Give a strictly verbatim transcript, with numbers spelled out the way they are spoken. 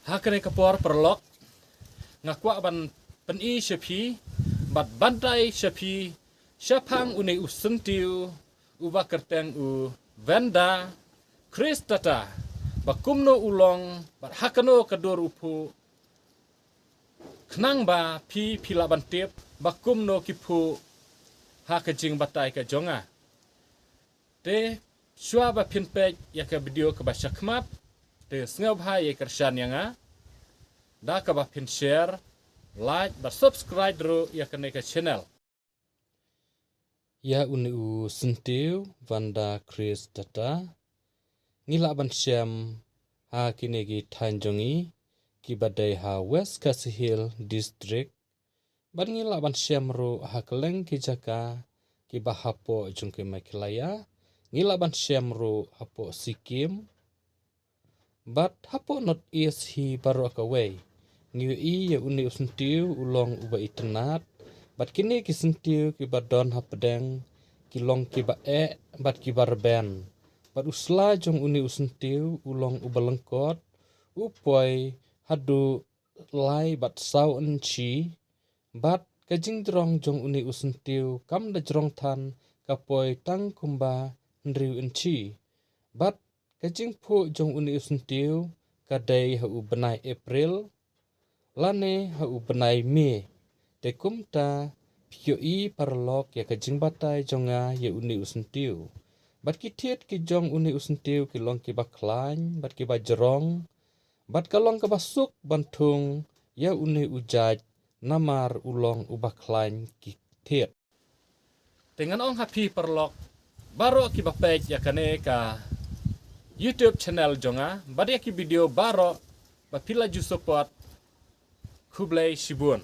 Ha kane ka por paralok, nga kwah ban pyni sha phi bad ban dai sha phi shaphang une u syntiew uba kyrteng u Vanda Cristata, ba kumno u long bad ha kano ka dur u phuh, khnang ba phi phi lah ban tip ba kumno ki phuh ha ka jingbatai ka jong nga. Te shuwa ba phin peit ïa ka video kaba shakhmat, te sngewbha ïa kyrshan ïa nga da kaba phin share, like bad subscribe ruh ïa kane ka channel. Ïa une u syntiew Vanda Cristata ngi lah ban shem ha kine ki thaiñ jong ngi kiba dei ha West Khasi Hills District, bad ngi lah ban shem ruh ha kylleng ki jaka kiba hapoh jong ka Meghalaya. Ngi lah ban shem ruh hapoh Sikkim bad hapoh North East hi baroh kawei. Ngi ïohi ïa une u syntiew u long uba itynnad, bad kine ki syntiew kiba don hapdeng ki long kiba eh bad kiba rben. Bad u sla jong une u syntiew u long uba lyngkot, u poi haduh lai bad saw inchi, bad ka jingjrong jong une u syntiew kam da jrong than, ka poi tang kumba hynriew inchi. Bad ka jingphuh jong une u syntiew ka dei ha u bnai April lane ha u bnai May. Te kumta phi ïohi paralok ïa ka jingbatai jong nga ïa une u syntiew. Bad ki thied ki jong une u syntiew ki long kiba khlaiñ bad kiba jrong, bad ka long kaba suk ban thung ïa une u jait namar u long uba khlaiñ ki thied. Te ngan ong ha phi paralok baroh kiba peit ïa kane ka YouTube channel jong nga bad ïa ki video baroh ba phi la ju support, khublei shibun.